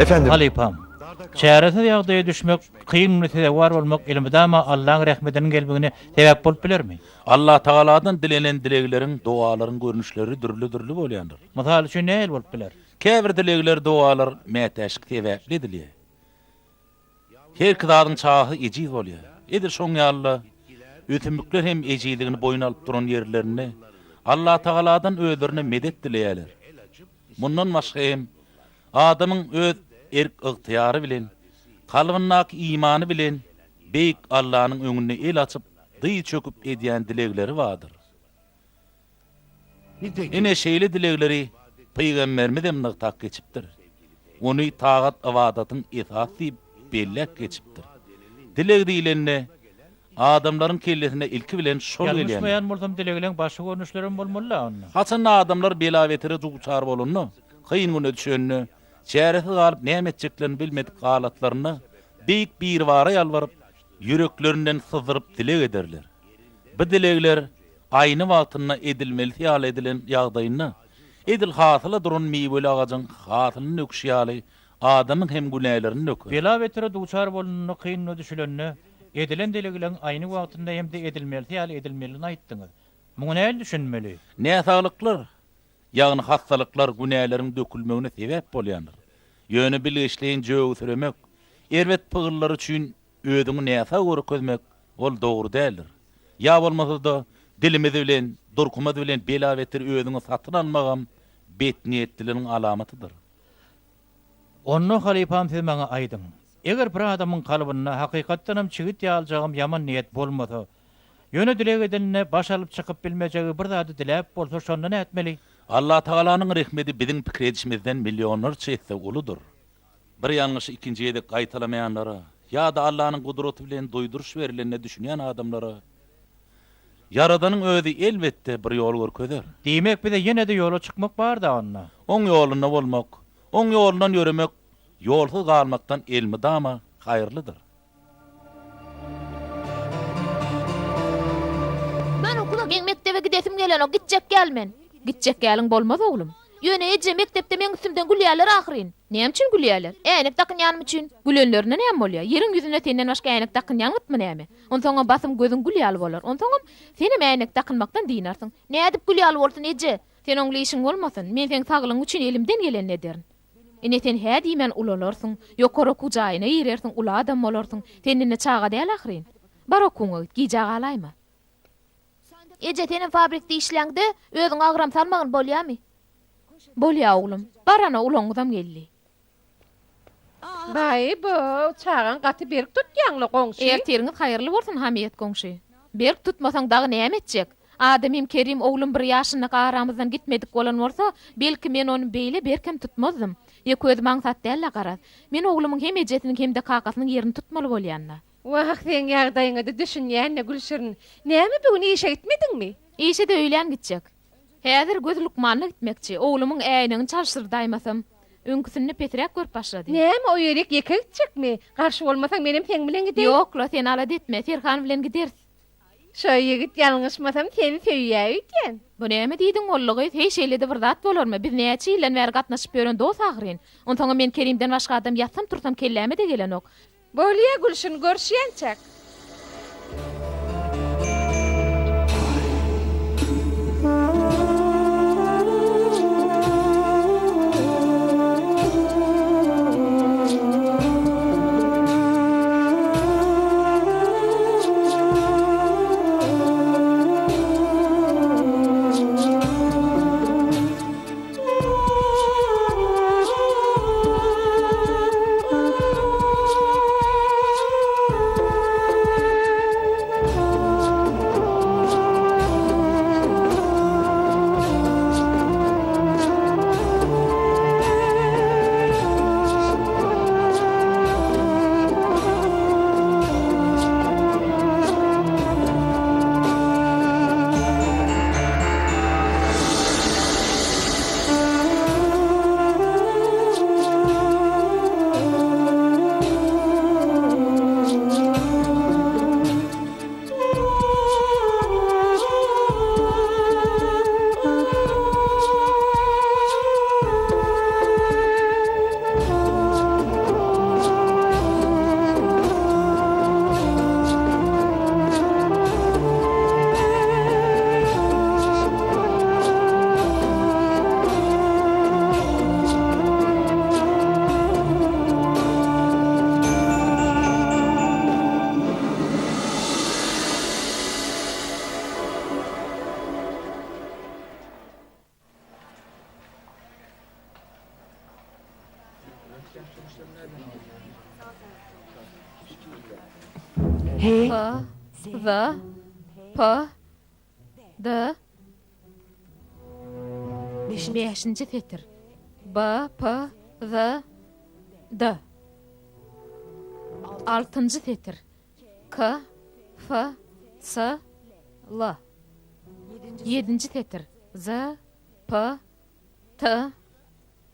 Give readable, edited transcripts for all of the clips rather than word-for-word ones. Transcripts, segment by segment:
Efendim. Halypam, çäresiz ýagdaýa düşmek, kyn güne sezewar bolmak elmydama Allaň rehmediniň gelmegine sebäp bolup bilermi? Allatagaladan dilenen dilegleriň, dogalaryň görnüşleri dürli-dürli bolýandyr. Mysal üçin nähili bolup biler? Käbir dilegler, dogalar mätäçlik sebäpli edilýär. Herki zadyň çagasy ejiz bolýar. Edil şoň ýaly-da, ösümlikler hem ejizligini boýun alyp duran ýerlerinde Allatagaladan özlerine medet dileýärler. Mundan başga hem, adamyň öz erk-ygtyýary bilen, kalbyndaky imany bilen Beýik Allanyň öňünde el açyp, dyz çöküp edýän dilegleri bardyr. Ine, şeýle dilegleri Pygamberimizem nygtap geçipdir. Ony tagat-ybadatyň esasy diýip belläp geçipdir. Dileg diýlende, adamlaryň kellesine ilki bilen şol gelýändir. Ýalňyşmaýan bolsam dilegleň başga görnüşlerem bolmaly-la onda. Haçanda adamlar bela-betere duçar bolanda, kyn güne düşende, çäresiz galyp näme etjeklerini bilmedik halatlarynda Beýik Biribara ýalbaryp, ýüreklerinden syzdyryp dileg ederler. Bu dilegler aýny wagtynda edilmelisi ýaly edilen ýagdaýynda, edil hasyla duran miweli agajyň hasylyny döküşi ýaly adamyň hem günälerini döker. Bela-betere duçar bolnanda, kynyna düşülende, edilen dilegleň aýny wagtynda hem-de edilmelisi ýaly edilmelidigini aýtdyňyz. Muňa nähili düşünmeli? Näsaglyklar, ýagny hassalyklar günäleriň dökülmegine sebäp bolýandyr. Ýöne bilgeşleýin jögüsiremek, erbet pygyllar üçin Özüňi näsag görkezmek, ol dogry däldir. Ýa bolmasa-da, dilimiz bilen, durkumyz bilen bela-beter özüňi satyn almagam betniýetliligiň alamatydyr. Onda halypam siz maňa aýdyň, eger bir adamyň kalbynda hakykatdanam çigit ýalyjagam ýaman niýet bolmasa, ýöne dileg edeninde baş alyp çykyp bilmejegi bir zady diläp bolsa şonda nätmeli? Allatagalanyň rehmedi biziň pikir edişimizden millionlarça esse uludyr. Bir ýalňyşy ikinji gezek gaýtalamaýanlara ýa-da Allanyň gudraty bilen duýduryş berilende düşünýän adamlara Ýaradanyň özi elbetde bir ýol görkezer. Diýmek bize ýene-de ýola çykmak bar-da onda. Oň ýolunda bolmak, Oň ýolundan ýöremek ýolsuz galmakdan elmydama haýyrlydyr. Meň mekdebe gidesim gelenok, gitjek däl men. Gitjek däliň bolmaz, oglum. Ýöne, eje, mekdepde meň üstümden gülýärler ahyryn. Näme üçin gülýärler? Äýnek dakynýanym üçin. Gülenlerinde näme bolýar? Ýeriň ýüzünde senden başga äýnek dakynýan gytmy näme? Onsoňam basym gözüň gül ýaly bolar. Onsoňam, senem äýnek dakynmakdan dynarsyň. Nädip gül ýaly bolsun, eje? Sen oňly işiň bolmasyn. Men seň saglygyň üçin elimden gelenini ederin. Ine sen hä diýmän ulalarsyň, ýokary okuw jaýyna girersiň, uly adam bolarsyň. Sen indi çaga däl ahyryn. Bar okuwyňa git, gijä galaýma. Eje, senem fabrikde işläňde, özüňe agram salmagyn, bolýamy? Bolýa, oglum. Bar ana, ulagyňyzam geldi. Baý-bow, çagaň gaty berk tutýaň-la, goňşy. Ertiriňiz haýyrly bolsun, Hamyýet goňşy. Berk tutmasaň dagy näme etjek? Adamym Kerim oglum bir ýaşyndaka aramyzdan gitmedik bolan bolsa, belki men ony beýle berkem tutmazdym. Ýeke özüm aňsat däl-le garaz. Men oglumyň hem ejesiniň hem-de kakasynyň ýerini tutmaly bolýan-da. Wah, seň ýagdaýyňa-da düşünýän-le, Gülşirin. Näme bu gün işe gitmediňmi? Işe-de öýlän gitjek. Häzir göz lukmanyna gitmekçi. Oglumyň äýnegini çalşyrdaýmasam, öňküsinde pesräk görüp başlady. Näme, o ýerik ýeke gitjekmi? Garşy bolmasaň, menem seň bilen gideýin. Ýok-la, sen alada etme, Serhan bilen gideris. Şo ýigit ýalňyşmasam seni söýýä öýdýän. Bu näme diýdiň boldy gyz, heý şeýle-de bir zat bolarmy, biz näçe ýyldan bäri gatnaşyp ýören dos ahyryn. Onsoňam men Kerimden başga adam ýatsam-tursam kelläme-de gelenok. Bolýa Gülşün görüşýänçäk. P, Z, P, D. Bäşinji setir. B, P, Z, D. Altynjy setir. K, F, S, L. Ýedinji setir. Z, P, T.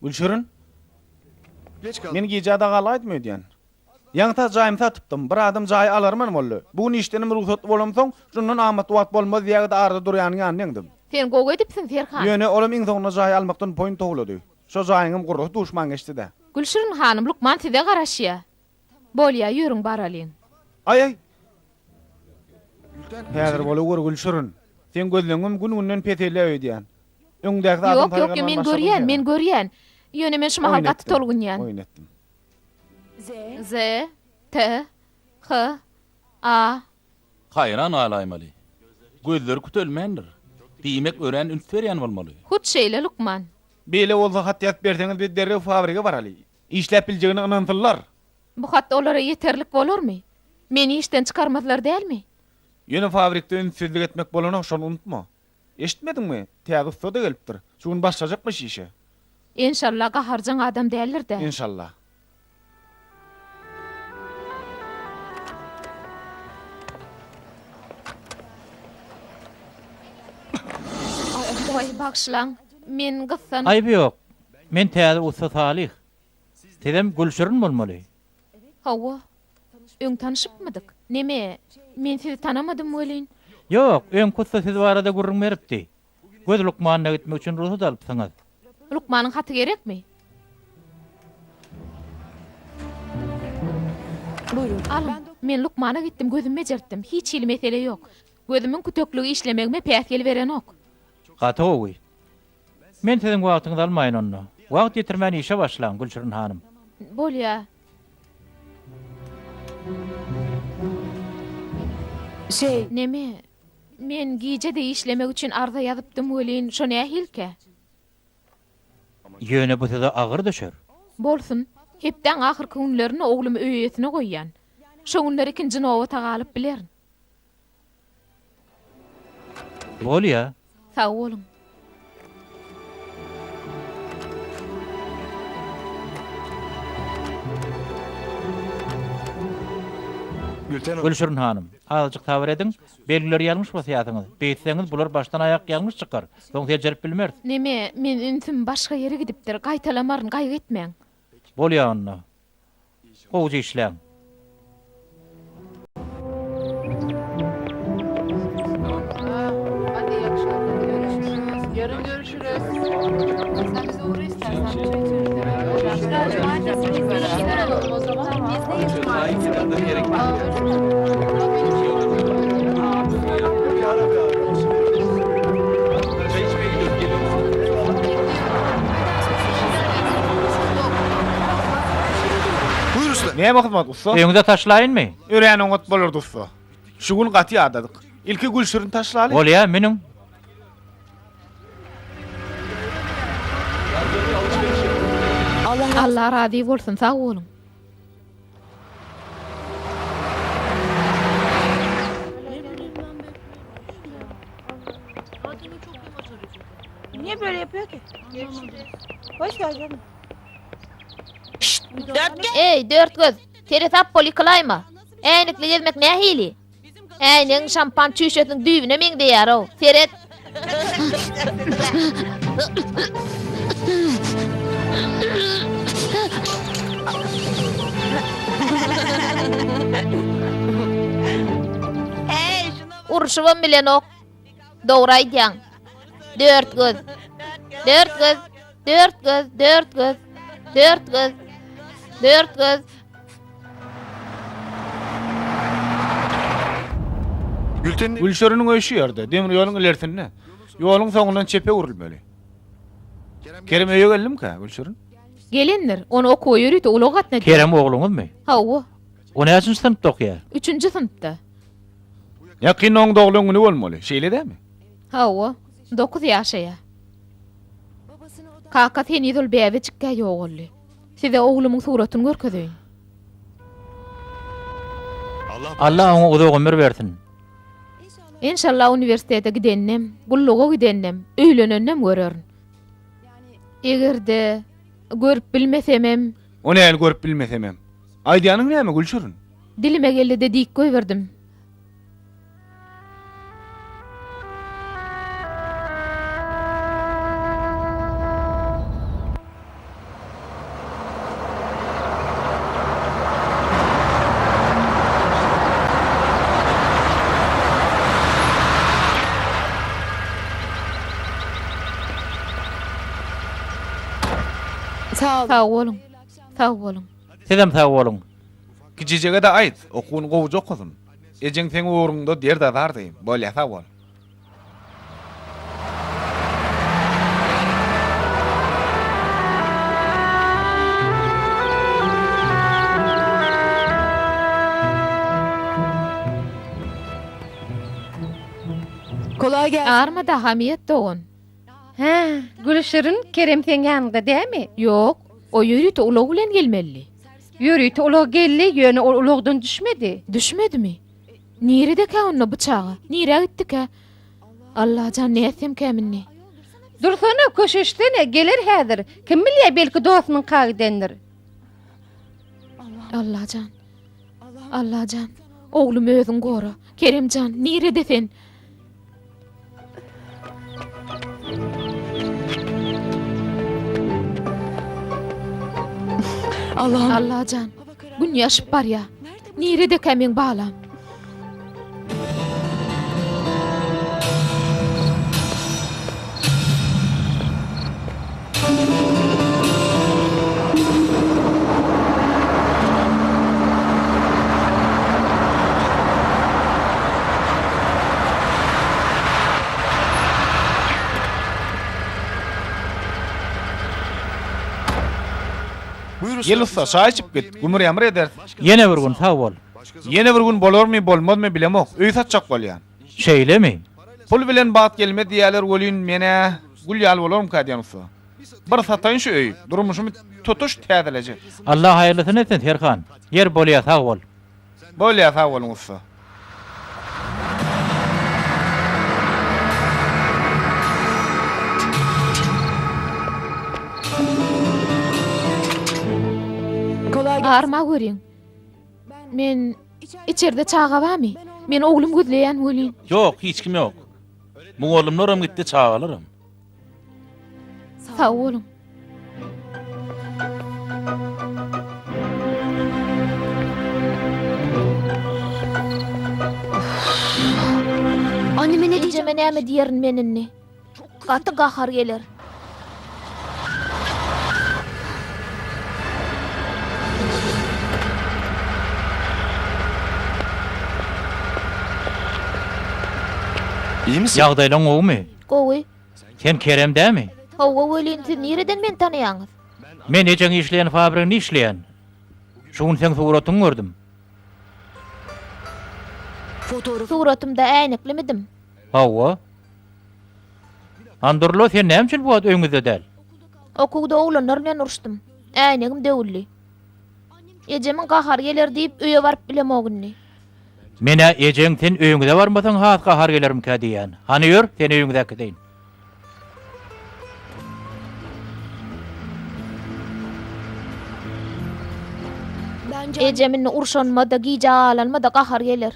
Gülşirin, Men gijä-de galaýdym öýdýän. Ýaňy tas jaýymy satypdym. Bir adam jaýy alarman boldy. Bu gün işdenem rugsatly bolamsoň, şundan amatly wagt bolmaz diýäge-de arada durýanyň ýanyna eňdim. Sen gowy edipsiň, Serhan. Ýöne olam iň soňunda jaýy almakdan boýun towlady. Şo jaýyňam gurrasy duşman geçdi-dä. Gülşirin hanym, lukman size garaşýa. Bolýa, ýörüň baralyň. Aý-aý! Häzir bolaweri Gülşirin. Seň gözleňňem gün-günden peselýär öýdýän. Öňdäki zadyň Ýok, ýok, saýgarman men başladyň görýän, sen-ä. men görýän. Ýöne men şu mahal Oýun gaty etdim, tolgunýan. oýun etdim. Z, T, H, A. Haýran galaýmaly. Gözleri kütelmändir. Diýmek, örän üns berýän bolmaly. Hut şeýle, lukman. Beýle bolsa hat ýazyp berseňiz biz derrew fabrige baraly. Işläp biljegine ynansynlar. Bu hat olara ýeterlik bolarmy? Meni işden çykarmazlar dälmi? Ýöne fabrikde ünssüzlik etmek bolanok, şony unutma. Eşitmediňmi? Täze ussa-da gelipdir. Şu gün başlajakmyş işe. Enşalla gaharjaň adam däldir-dä. Enşalla. Goý, bagyşlaň. Men gyssanyp. Aýby ýok. Men täze ussa Salyh. Sizem Gülşirin bolmaly. Hawa. Öň tanyşypmydyk? Neme, men sizi tanamadym welin. Ýok, öňki ussa siz barada gürrüň beripdi. Göz lukmanyna gitmek üçin rugsat alypsyňyz. Lukmanyň haty gerekmi? Alyň. Men lukmana gitdim, gözümi bejertdim. Hiç hili mesele ýok. Gözümiň kütekligi işlemegime päsgel berenok. Gaty gowy. Men siziň wagtyňyzy almaýyn onda. Wagt ýitirmän işe başlaň, Gülşirin hanym. Bolýa. Şeý. Neme, men gije-de işlemek üçin arza ýazypdym welin, şo nähilikä? Ýöne bu size agyr düşer. Bolsun. Hepdäň ahyrky günlerini oglumy öý eýesine goýýan. Şo günler ikinji nobata galyp bilerin. Bolýa. Sag boluň. Gülşirin hanym, azajyk sabyr ediň, belgileri ýalňyş basýarsyňyz. Beýtseňiz, bular başdan-aýak ýalňyş çykar. Soň seljerip bilmeris. Neme, men ünsüm başga ýere gidipdir. Gaýtalamaryn, gaýgy etmäň. Bolýa onda. Gowja işläň. Näme hyzmat ussa? Öýüňize taşlaýynmy? Örän oňat bolardy ussa. Şu gün gaty ýadadyk. Ilki Gülşirini taşlaly. Bolýa, münüň. Allah razy bolsun, sag boluň. Niye böyle yapıyor ki? Hoş geldin. Eý, dörtgöz, seresap bol ýykylaýma. Äýnekli gezmek nähili? Äýnegiň şampan çüýşesiniň düýbüne meňzeýär-ow. Seret. Urşubam bilenok. Dogry aýdýaň. Dörtgöz. Dörtgöz. Dörtgöz. Dörtgöz. Dörtgöz. Dörtgöz. Gülşiriniň öýi şu ýerde, demir ýoluň ilersinde. Ýoluň soňundan çepe öwrülmeli. Kerem öýe geldimikä, Gülşirin? Gelendir. Ony okuwa ýörite ulag gatnadýar. Kerem ogluňyzmy? Hawa. O näçinji synpda okaýar? Üçünji synpda. Ýakynda oň doglan güni bolmaly, şeýle dälmi? Hawa, dokuz ýaşaýar. Kakasy heniz ol bäbejikkä ýogaldy. Size oglumyň suratyny görkezeýin. Allah oňa uzak ömür bersin. Enşalla uniwersitete gideninem, gulluga gideninem, öýleneninem görerin. Eger-de görüp bilmesemem. O nähili görüp bilmesemem? Aýdýanyň näme, Gülşirin? Dilime geldi-de diýip goýberdim. Sag boluň. Sag boluň. Sizem sag boluň. Kiçijege-de aýt, okuwyny gowuja okasyn. Ejeň seň ugruňda derd-azardy. Bolýa, sag bol. Armada Hamiýet dogan. Hä, Gülşirin, Kerem seň ýanyňda dämi? Ýok, o ýörite ulag bilen gelmelidi. Ýörite ulag geldi, ýöne ol ulagdan düşmedi. Düşmedimi? Niredekä onda bu çaga? Nirä gitdikä? Allajan nätsemkäm indi? Dursana, köşeşsene, geler häzir. Kim bilýär, belki dostunyňka gidendir. Allajan, Allajan, oglumy özüň gora. Keremjan, nirede sen? Allajan, gün ýaşyp barýa. Niredekä meň balam? Gel ussa, çaý içip git, gümür-ýamyr ederis. Ýene bir gün sag bol. Ýene bir gün bolarmy, bolmazmy bilemok, öý satjak bolýan. Şeýlemi? Pul bilen bagt gelmez diýýäler welin, men-ä gül ýaly bolarmyka diýen ussa. Bir sataýyn şu öýi, durmuşymy tutuş täzelejek. Allah haýyrlysyny etsin Serhan. Ýer bolýa sag bol. Bolýa sag boluň ussa. Arma görüň. Men içerde çaga barmy? Men oglum gözleýän welin. Ýok, hiç kim ýok. Mugallymlaram gitdi, çagalaram. Sag boluň. Ejeme näme diýerin men indi? Gaty gahar geler. Ýagdaýlaň gowumy? Gowy. Sen Kerem dämi? Hawa welin siz nireden meni tanaýaňyz? Men ejeň işleýän fabriginde işleýän. Şu gün seň suratyňy gördüm. Suratymda äýneklimidim? Hawa. Andurla, sen näme üçin bu wagt öýüňizde däl? Okuwda oglanlar bilen uruşdym. Äýnegim döwüldi. Ejemiň gahary geler diýip, öýe baryp bilemok indi. Men-ä ejeň sen öýüňize barmasaň has gahary gelermikä diýýän. Hany ýör, seni öýüňize äkideýin. Ejem indi urşanyma-da, gijä galanyma-da gahary geler.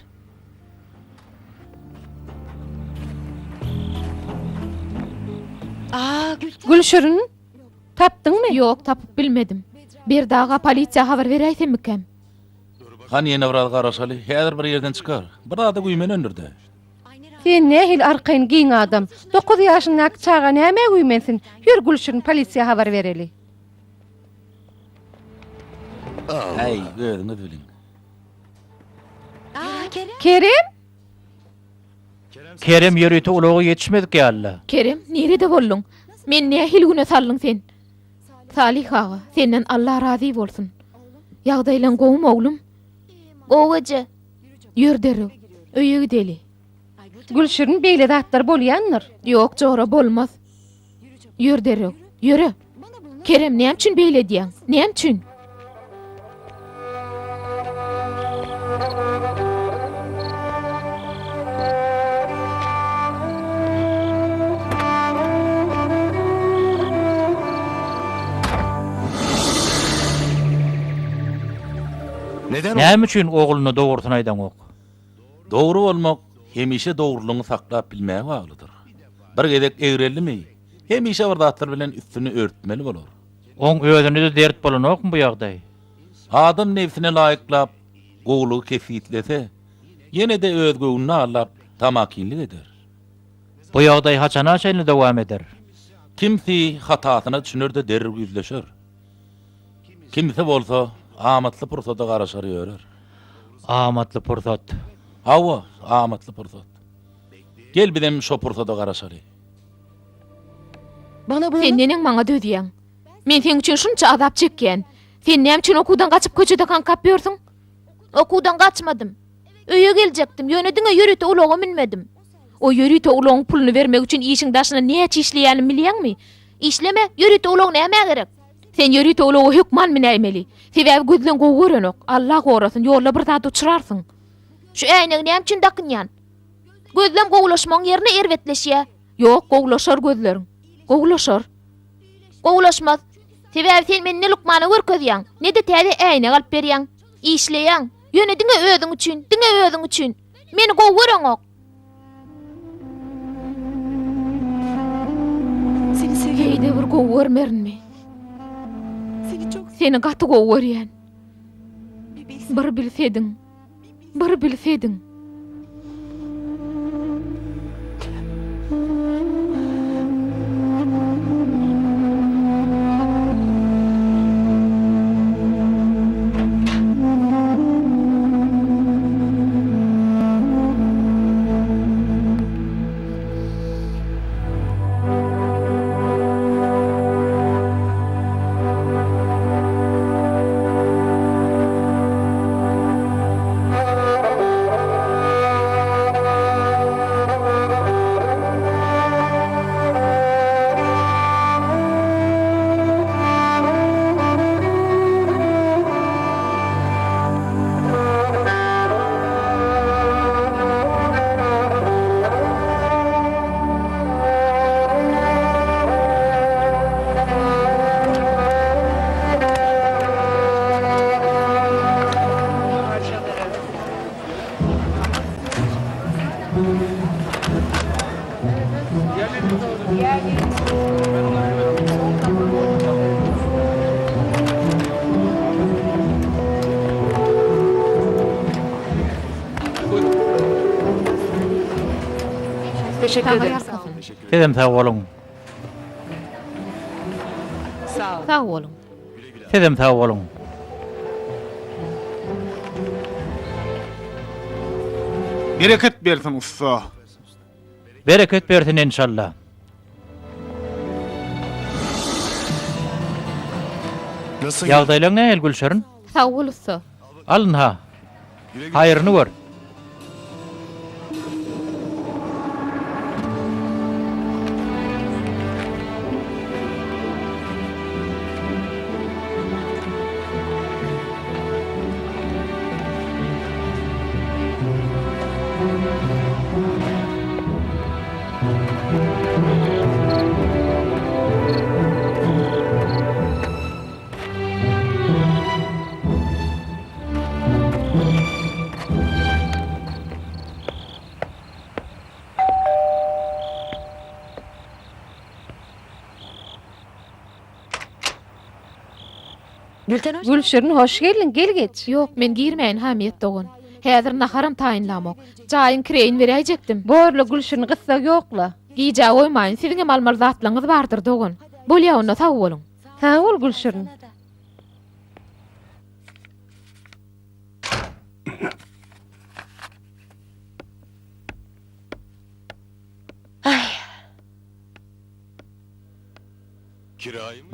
Gülşirin, tapdyňmy? Ýok, tapyp bilmedim. Berdi aga polisiýa habar beräýsemmikäm? Hany ýene biraz garaşaly, häzir bir ýerden çykar. Bir zada güýmenendir-dä. Sen nähili arkaýyn giň adam. Dokuz ýaşyndaky çaga nämä güýmensin? Ýör Gülşirin, polisiýa habar bereli. Äý, özüňiz biliň. Kerem? Kerem ýörite ulaga ýetişmedik ýaly-la. Kerem, nirede bolduň? Meni nähili güne saldyň sen? Salyh aga, senden Alla razy bolsun. Ýagdaýlaň gowumy, oglum? Gowy eje. Ýör derrew, öýe gideli. Gülşirin, beýle zatlar bolýandyr. Ýok, jora, bolmaz. Ýör derrew, ýöre! Kerem, näme üçin beýle edýäň? Näme üçin? Näme üçin ogluna dogrusyny aýdaňok? Dogry bolmak hemişe dogrulygyňy saklap bilmäge baglydyr. Bir gezek egreldimi, hemişe bir zatlar bilen üstüni örtmeli bolar. Oň özüne-de dert bolanokmy bu ýagdaý? Adam nebsine laýyklap, gowulygy kesgitlese, ýene-de öz göwnüni aldap, tamakinlik eder. Bu ýagdaý haçana çenli dowam eder? Kimsi hatasyna düşüner-de derrew ýüzleşer. Kimsi bolsa amatly pursada garaşar ýörer. Amatly pursat. Hawa, amatly pursat. Gel bizem şo pursada garaşaly. Sen neneň maňa dözýäň? Men seň üçin şunça azap çekýän. Sen näme üçin okuwdan gaçyp köçede kaňkap ýörsüň? Okuwdan gaçmadym. Öýe geljekdim, ýöne diňe ýörite ulaga münmedim. O ýörite ulagyň puluny bermek üçin işiň daşynda näçe işleýänimi bilýäňmi? Işleme, ýörite ulag nämä gerek? Sen ýörite ulaga hökman münäýmeli. Sebäbi gözleň gowy görenok. Allah gorasyn, ýolda bir zada uçrarsyň. Şu äýnegi näme üçin dakynýan? Gözlem gowulaşmagyň ýerine erbetleşýär. Ýok, gowulaşar gözleriň. Gowulaşar. Gowulaşmaz. Sebäbi sen meni ne lukmana görkezýäň, ne-de täze äýnek alyp berýäň. Işleýäň. Ýöne diňe özüň üçin, diňe özüň üçin. Meni gowy göreňok. Heý-de bir gowy görmerinmi? Seni gaty gowy görýän. Bir bilsediň. Bir bilsediň. Sizem sag boluň. Sag boluň. Sizem sag boluň. Bereket bersin ussa. Bereket bersin enşalla. Ýagdaýlaň nähili Gülşirin? Sag bol ussa. Al ynha. Haýryny gör. Gülşirin hoş geldiň, gel geç. Ýok, men girmäýin Hamiýet dogan. Häzir naharam taýynlamok. Jaýyň kireýini beräýjekdim. Borla Gülşirin gyssag ýokla. Gijä goýmaýyn, siziňem almaly zatlaryňyz bardyr dogan. Bolýa onda sag boluň. Sag bol Gülşirin.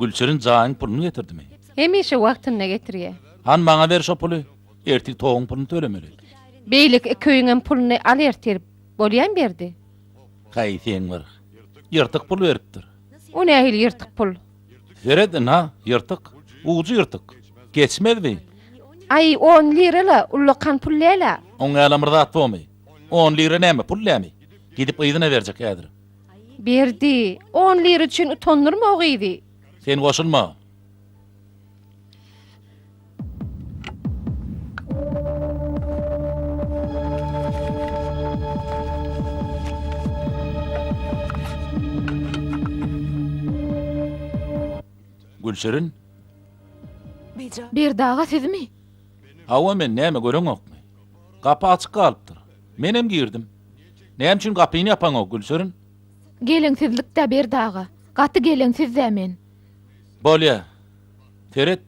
Gülşirin jaýyň puluny getirdimi? Hemişe wagtynda getirýä. Han maňa ber şo puly. Ertir toguň puluny tölemeli. Beýleki öýüňem puluny al ertir. Bolýamy Berdi? Haý seň bir. Ýyrtyk pul beripdir. O nähili ýyrtyk pul? Seret ynha, ýyrtyk. Ujy ýyrtyk. Geçmez bi. Aý, on lira-la, ullakan pul däl-ä. Oň ýalam bir zat bormy? On lira näme, pul dämi? Gidip yzyna berjek häzir. Berdi, on lira üçin utandyrma o gyzy. Sen goşulma. Gülşirin. Berdi aga sizmi? Hawa men näme göreňokmy? Gapy açyk galypdyr. Menem girdim. Näme üçin gapyny ýapaňok Gülşirin? Geleňsizlik-dä Berdi aga. Gaty geleňsiz-dä men. Bolýa. Seret,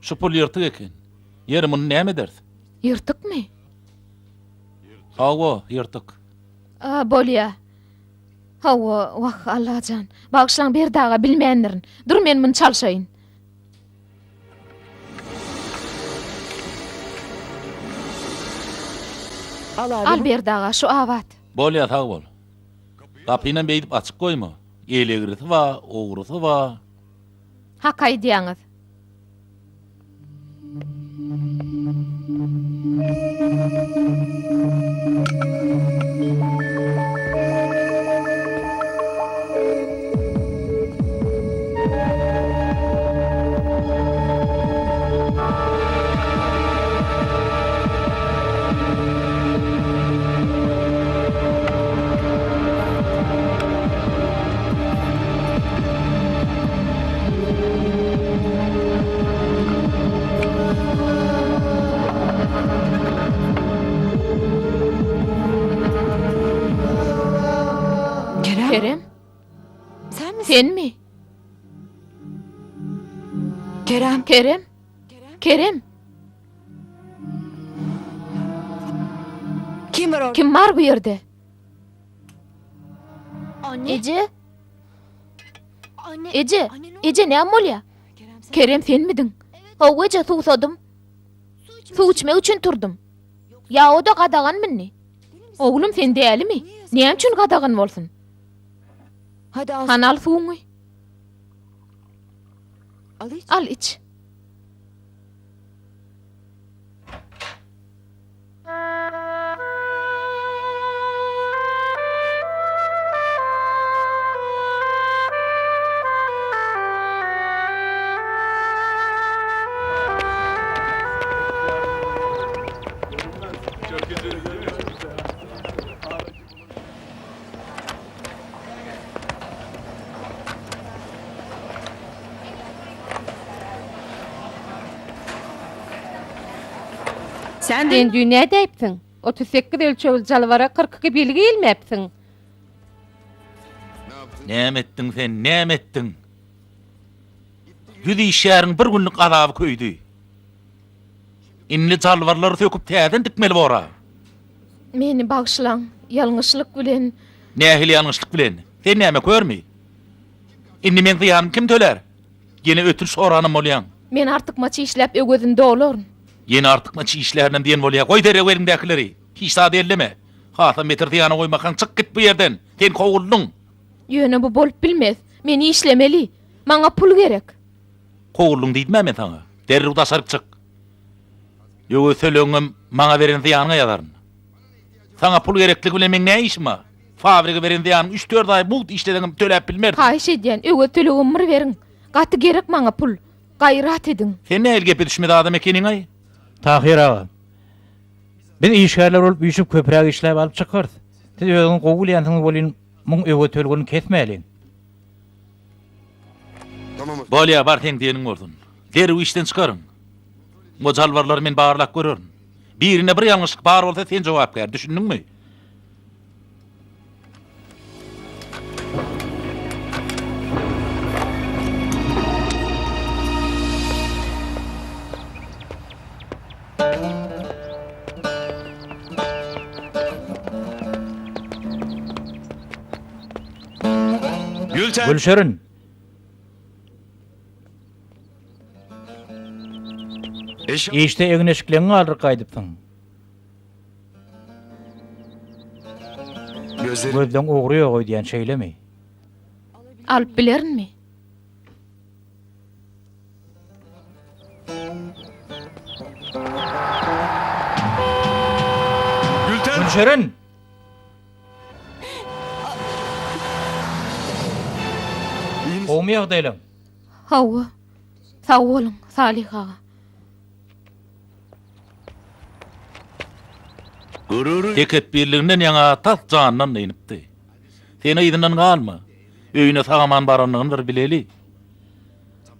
şu pul ýyrtyk eken. Ýeri, muny näme ederis? Ýyrtykmy? Hawa, ýyrtyk. A, bolýa. Hawa, wah, Allajan. Bagyşlaň Berdi aga, bilmändirin. Dur, men muny çalşaýyn. Al Berdi aga, şu abat. Bolýa, sag bol. Gapynam beýdip açyk goýma. Elegrisi bar, ogrusy bar. Hak aýdýaňyz. Kerem? Senmi? Kerem. Kerem? Kerem? Kim var orada? Kim bar bu ýerde? Eje? Eje, eje näme bolýar? Kerem senmidiň? Hawa eje, suwsadym. Suw içmek üçin turdum. Ýa o-da gadaganmy indi? Oglum sen dälimi? Näme üçin gadagan bolsun? Hany al suwuňy. Al iç. Sen düýn nädäýipsiň? 38 ölçegli jalbara 42 belgi ilmäpsiň. Näme etdiň sen, näme etdiň? Yüz işgäriň bir günlük azaby köýdi. Indi jalbarlary söküp täzeden dikmeli bor-a. Meni bagyşlaň, ýalňyşlyk bilen. Nähili ýalňyşlyk bilen? Sen näme, körmi? Indi meň zyýanymy kim tölär? Ýene ötünç soranam bolýaň. Men artykmaç işläp öwezini dolaryn. Ýene artykmaç işlärinem diýen bolýa. Goý derrew eliňdäkileri. Hiç zady elleme. Hasam beter zyýana goýmakaň çyk git bu ýerden. Sen kowuldyň. Ýöne bu bolup bilmez. Men işlemeli. Maňa pul gerek. Kowuldyň diýdim-ä men saňa. Derrew daşaryk çyk. Öwez tölegiňem maňa beren zyýanyňa ýazaryn. Saňa pul gerekligi bilen meň nä işim bar? Fabrige beren zyýanyňy üç-dört aý mugt işleseňem töläp bilmersiň. Haýyş edýän, öwez tölegimi bir beriň. Gaty gerek maňa pul. Gaýrat ediň. Sen nähili gepe düşmez adam ekeniň-aý? Tahyr aga, biz işgärler bolup üýşüp köpräk işläp alyp çykarys. Siz özüňiz gowy bilýänsiňiz welin, muň öwez tölegini kesmäliň. Bolýa, bar seň diýeniň bolsun. Derrew işden çykaryň. O jalbarlary men barlap görerin. Birinde bir ýalňyşlyk bar bolsa sen jogapkär, düşündiňmi? Gülşirin! Işde egin-eşikleňi galdyryp gaýdypsyň. Gözleň ugry ýok öýdýän, şeýlemi? Alyp bilerinmi? Gülşirin! Gowumy ýagdaýlaň? Hawa. Sag boluň, Salyh aga. Tekepbirliginden ýaňa tas janyndan dynypdy. Sen yzyndan galma. Öýüne sag-aman baranyny bir bileli.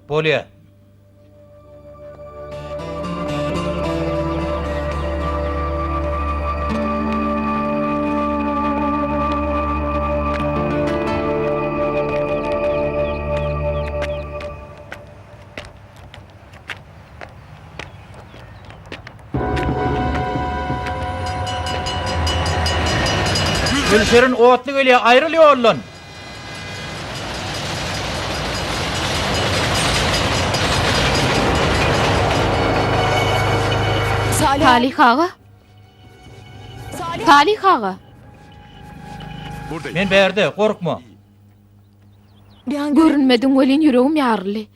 Bolýa. Gülşirin otly gelýär, aýryl ýoldan! Salyh aga? Salyh aga? Men bärde, gorkma. Görünmediň welin ýüregim ýaryldy.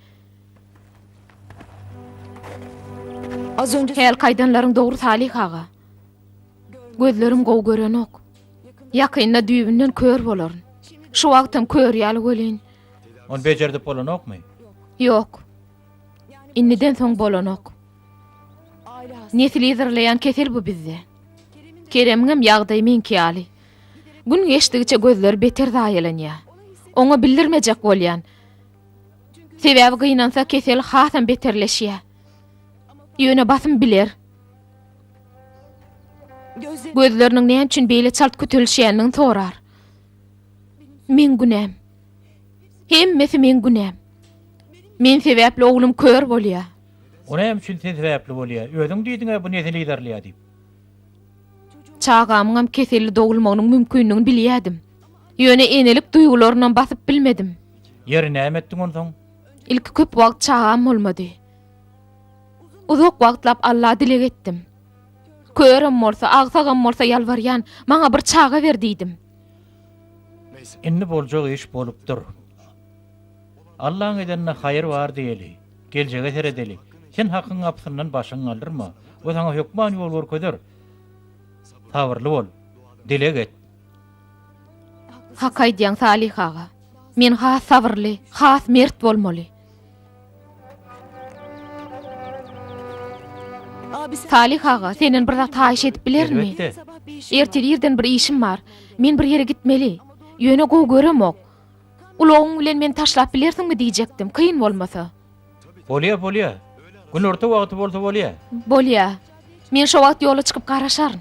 Hälki aýdanlaryň dogry Salyh aga. Gözlerim gowy görenok. Ýakynda düýbünden kör bolaryn. Şu wagtam kör ýaly welin. Ony bejerdip bolanokmy? Ýok. Indiden soň bolanok. Nesil yzarlaýan kesel bu bizde. Keremiňem ýagdaýy meňki ýaly. Gün geçdigiçe gözleri beter zaýalanýar. Oňa bildirmejek bolýan. Sebäbi gynansa kesel hasam beterleşýär. Ýöne basym biler. Gözleriniň näme üçin beýle çalt kütelişýändigini sorar. Meň günäm. Hemmesi meň günäm. Men sebäpli oglum kör bolýar. O näme üçin sen sebäpli bolýar? Özüň diýdiň-ä bu nesil yzarlaýar diýip. Çagamyňam keselli dogulmagynyň mümkinligini bilýärdim. Ýöne enelik duýgularynam basyp bilmedim. Ýeri näme etdiň onsoň? Ilki köp wagt çagam bolmady. Uzak wagtlap Alla dileg etdim. Körem bolsa, agsagam bolsa ýalbarýan, maňa bir çaga ber diýdim. Indi boljak iş bolupdyr. Allaň edeninde haýyr bar diýeli. Geljege seredeli. Sen Hakyň gapysyndan başyňy galdyrma. O saňa hökman ýol görkezer. Sabyrly bol. Dileg et. Hak aýdýaň Salyh aga. Men has sabyrly, has mert bolmaly. Salyh aga, senden bir zat haýyş edip bilerinmi? Elbetde. Ertir irden bir işim bar. Men bir ýere gitmeli. Ýöne gowy göremok. Ulagyň bilen meni taşlap bilersiňmi diýjekdim, kyn bolmasa. Bolýa, bolýa. Günorta wagty bolsa bolýa. Bolýa. Men şo wagt ýola çykyp garaşaryn.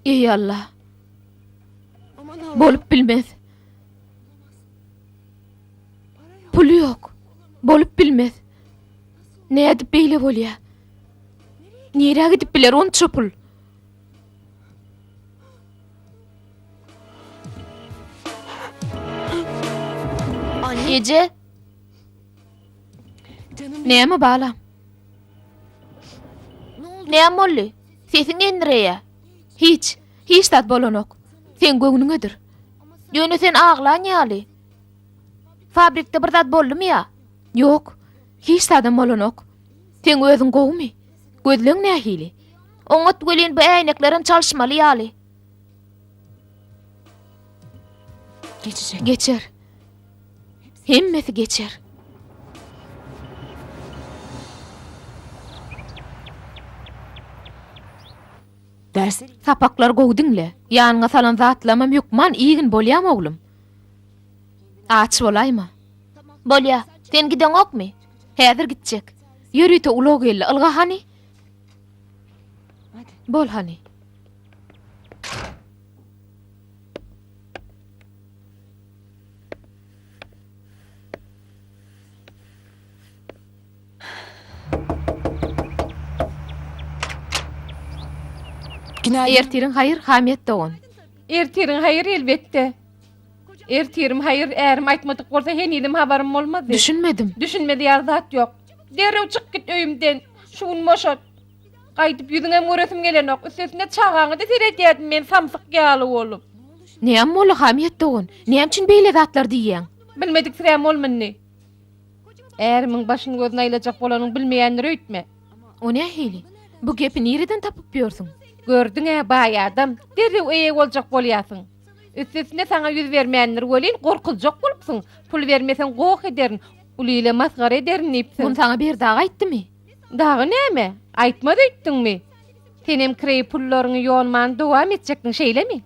Eý Alla. Bolup bilmez. Pul ýok. Bolup bilmez. Nädip beýle bolýa? Nirä gidip biler onça pul? Eje. Näme balam? Näme boldy? Sesiň endireýä. Hiç, hiç zat bolanok. Seň göwnüňedir. Ýöne sen aglan ýaly. Fabrikde bir zat boldumy ýa? Ýok, hiç zadam bolanok. Seň özüň gowumy? Gözleň nähili? Oňat welin bu äýneklerem çalyşmaly ýaly. Geçecek. Geçer. Hemmesi geçer. Dersi Sapaklary gowy diňle. Ýanyňa salan zatlamam hökman iýgin bolýamy oglum? Aç bolaýma. Bolýa. Sen gideňokmy? Häzir gitjek. Ýörite ulag geldi. Ylga hany? Bol hany. Ertiriň haýyr, Hamet dogan. Ertiriň haýyr elbetde. Ertirim haýyr, ärim aýtmadyk bolsa henizem habarym bolmazdy. Düşünmedim. Düşünmez ýaly zat ýok. Derrew çyk git öýümden. Şu gün boşat. Gaýdyp ýüzüňem göresim gelenok. Üstesine çagaňa-da seredýärdim men samsyk ýaly bolup. Näme boldy, Hamyýet dogan? Näme üçin beýle zatlar diýýäň? Bilmediksirän bolma indi. Ärimiň başyny gözüni aýlajak bolanyň bilmeýändir öýtme. O nähili? Bu gepi nireden tapyp ýörsüň? Gördüň-ä, baý adam, derrew eýe boljak bolýarsyň. Üstesine saňa ýüz bermändir welin, gorkuzjak bolupsyň. Pul bermeseň goh ederin, uly ile masgara ederin diýipsiň. Muny saňa Berdi aga aýtdymy? Dagy näme? Aýtmaz öýtdüňmi? Senem kireý pullaryňy ýonman dowam etjekdiň, şeýlemi?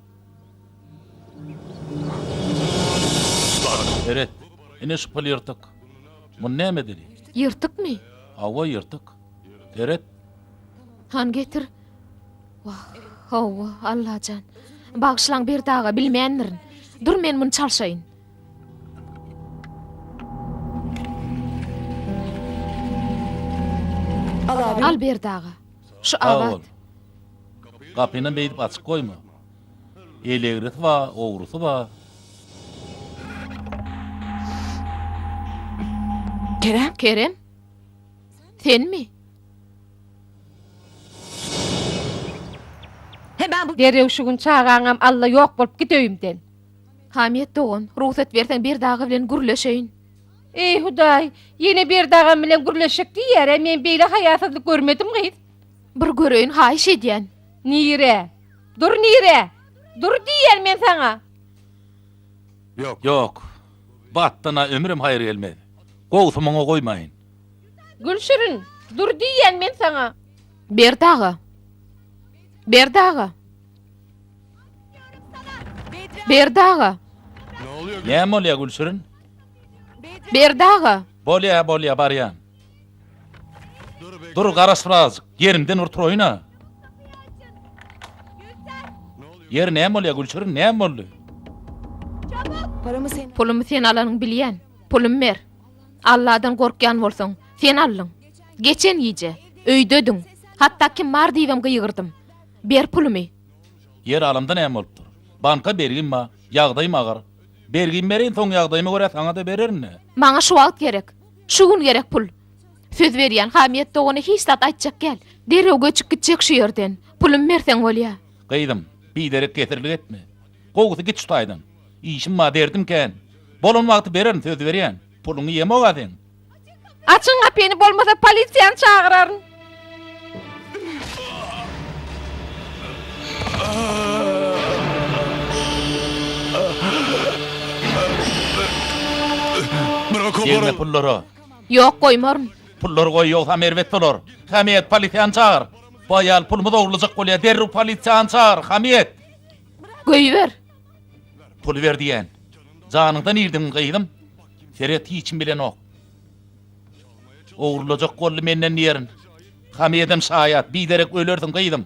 Seret, ine şu pul ýyrtyk. Muny näme edeli? Ýyrtykmy? Hawa, ýyrtyk. Seret. Han getir. Wah, hawa, Allajan. Bagyşlaň Berdi aga, bilmändirin. Dur men muny çalşaýyn. Al Berdi aga. Şu abat. Gapynam beýdip açyk goýma. El egrisi bar, ogrusy bar. Kerem? Kerem? Senmi? Derrew şu gün çagaňam alla ýok bolup git öýümden. Hamyýet dogan, rugsat berseň Berdi aga bilen gürleşeýin. Eý Hudaý, ýene Berdi agam bilen gürleşjek diýýär-ä, men beýle haýasyzlyk görmedim gyz. Bir göreýin haýyş edýän. Nirä? Dur nirä? Dur diýýän men saňa. Ýok. Bu atdan-a ömrüm haýyr gelmez. Gowusy muňa goýmaýyn. Gülşirin, dur diýýän men saňa. Berdi aga. Berdi aga. Berdi aga. Näme bolýa Gülşirin? Berdi aga. Bolýa, bolýa, barýan. Dur, garaş birazjyk. Ýerimden bir turaýyn-a. Ýeri näme bolýa Gülşirin, näme boldy? Pulumy sen alanyňy bilýän. Pulumy ber. Alladan gorkýan bolsaň, sen aldyň. Geçen gije, öýdediň. Hatda kim bar diýibem gygyrdym. Ber pulumy. Ýer alamda näme bolupdyr? Banka bergim bar, ýagdaýym agyr. Bergimi bereýin, soň ýagdaýyma görä saňa-da bererin-dä. Maňa şu wagt gerek. Şu gün gerek pul. Söz berýän, Hamyýet dogana hiç zat aýtjak däl. Derrew göçüp gitjek şu ýerden. Pulumy berseň bolýa. Gyzym, biderek kesirlik etme. Gowusy git şu taýdan. Işim bar, derdim kän. Bolan wagty bererin, söz berýän. Puluňy iýemok-a seň. Açyň gapyny bolmasa polisiýany çagyraryn. Degme pullara. Ýok goýmaryn. Pullary goý ýogsam erbet bolar. Hamiýet polisiýany çagyr. Bu aýal pulumyzy ogurlajak bolýar derrew polisiýany çagyr Hamiýet. Goýber. Puly ber diýen. Janyňdan irdiň gyzym. Seret hiç kim bilenok. Ogurlajak boldy menden diýerin. Hamyýedem şaýat, biderek ölersiň gyzym.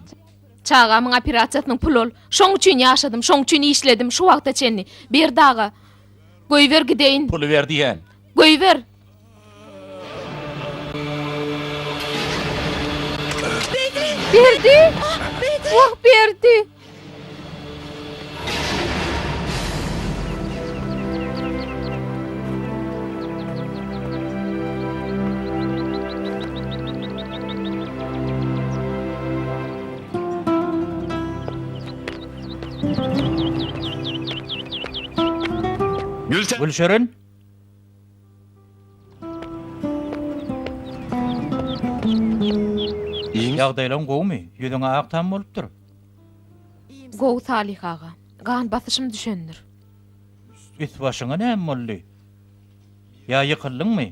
Çagamyň operasiýasynyň puly ol. Şoň üçin ýaşadym, şoň üçin işledim şu wagta çenli. Berdi aga, goýber gideýin. Puly ber diýýän. Goýber! Berdi! Wah, Berdi! Gülşirin! Ýagdaýlaň gowumy? Ýüzüň ak tam bolupdyr. Gowy Salyh aga. Gan basyşym düşendir. Üst-başyňa näme boldy? Ýa ýykyldyňmy?